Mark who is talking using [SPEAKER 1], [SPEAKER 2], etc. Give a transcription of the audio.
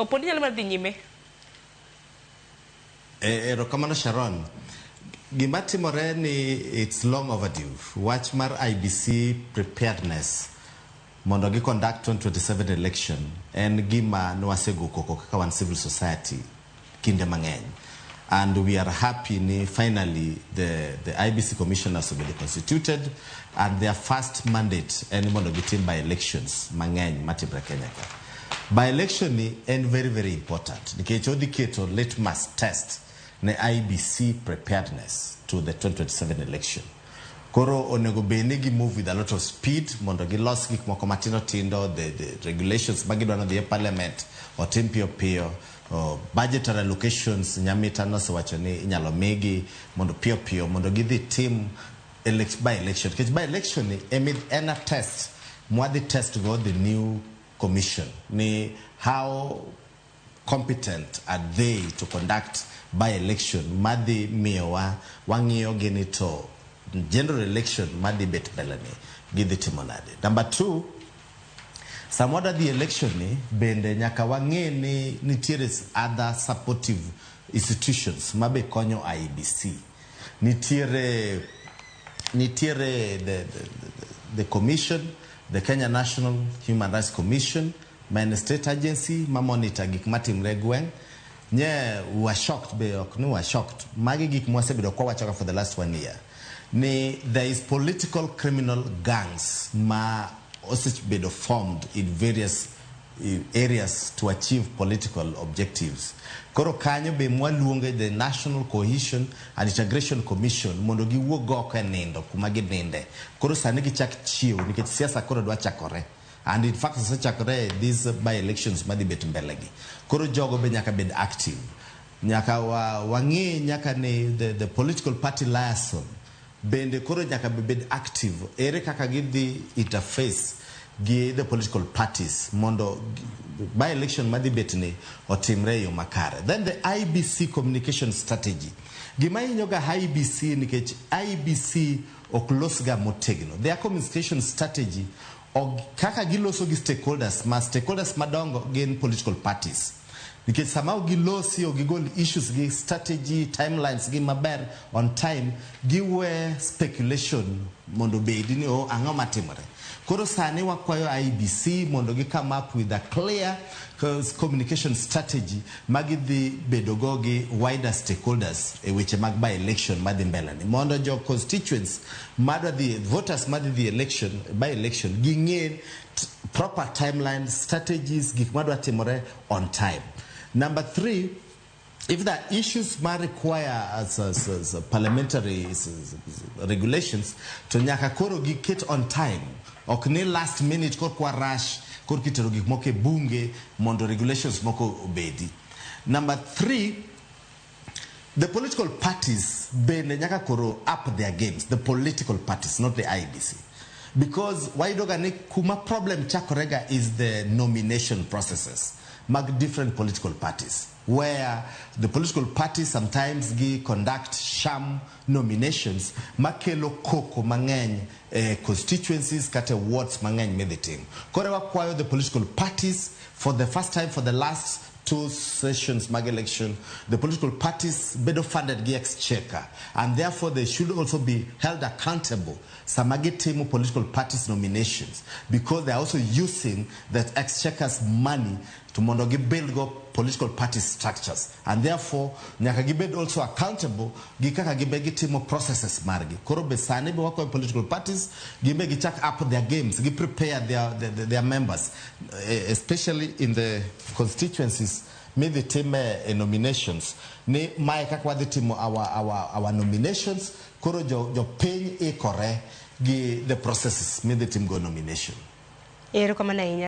[SPEAKER 1] Opondi nyalo mar dhi nyime.
[SPEAKER 2] Erokamano, Sharon. Gima timore ni it's long overdue. Wach mar IEBC preparedness mondo gi conduct 2027 election en gima nwasego koko kaka wan civil society kinde mang'eny. And we are happy ni finally the IEBC commissioners will be constituted and their first mandate en mondo gitim by elections mang'eny matimre Kenya ka. By election ni en very, very important nikech odhi keto litmus test ne IEBC preparedness to the 2027 election. Koro onego bed ni gi move with a lot of speed mondo gilos gik moko matindo tindo, the regulations ma gidwa nodhi e parliament otim piyo piyo, budgetary allocations Nyamita nosewacho ni inyalo migi mondo piyo piyo mondo gidhi tim by election, nikech by election ni en a test mwadhi test go the new commission ni how competent are they to conduct by election madhi miyowa wang'iyo gini to general election madhi bet mbele ni gidhi timo nade. Number two, sama wadwa dhi election ni bende nyaka wang'e ni nitiere other supportive institutions mabe konyo IEBC. Nitiere the commission, the Kenya National Human Rights Commission, ma en state agency ma monitor gik matimre e gweng'. Nye we shocked be ok ni we shocked, magi gik mwasebedo kwawachoga for the last one year ni there is political criminal gangs ma osebedo formed in various areas to achieve political objectives. Koro kanyo be mwaluonge the National Cohesion and Integration Commission mondo giwuog oko e nindo kuma gininde. Koro sani gichak chiew nikech siasa koro dwa chakore. And in fact osechakore these by elections madhi bet mbele gi. Koro jogo be nyaka bed active. Nyaka wang'i nyaka ni the political party liaison bende koro nyaka be bed active. Ere kaka gidhi interface gi the political parties mondo by election madhi bet ni otimre e yo makare. Then the IEBC communication strategy. Gima hinyo ga IEBC nikech IEBC ok los ga motegno. Their communication strategy og, kaka giloso gi stakeholders, ma stakeholders madongo gin political parties. Nikech sama ok gilosi ok gigol issues gi strategy timelines gi maber on time, giwe speculation mondo obedi ni, oh, ang'o matimore. Koro sani wakwayo IEBC mondo gi come up with a clear communication strategy ma gidhi bedo go gi wider stakeholders e weche mag by election madhi mbele ni mondo jo constituents madwa dhi, voters madhi dhi election, by election, ging'e proper timeline, strategies, gik madwa timore on time. Number three, if there are issues ma require as parliamentary regulations to nyaka koro giket on time, ok ni last minute kor kwa rush kor kitero gik moko e bunge mondo regulations moko obedi. Number three, the political parties bende nyaka koro up their games, the political parties, not the IEBC, because wayudoga ni kuma problem chakorega is the nomination processes mag different political parties, where the political parties sometimes gi conduct sham nominations makelo koko mang'eny e constituencies kata wards mang'eny midhi tim. Koro wakwayo the political parties, for the first time for the last two sessions mag election, the political parties bedo funded gi exchequer and therefore they should also be held accountable sama gitimo political parties nominations, because they are also using that exchequer's money to mondo gibuild go political party structures, and therefore nyaka gibed also accountable gi kaka gibe gitimo processes margi. Koro be sani be wakwayo political parties gibe gichak up their games, gi prepare their members, especially in the constituencies midhi time e nominations, ni mae kaka wadhi timo our nominations. Koro jopiny ikore gi the processes midhi tim go nomination.
[SPEAKER 1] Erokamano ahinya.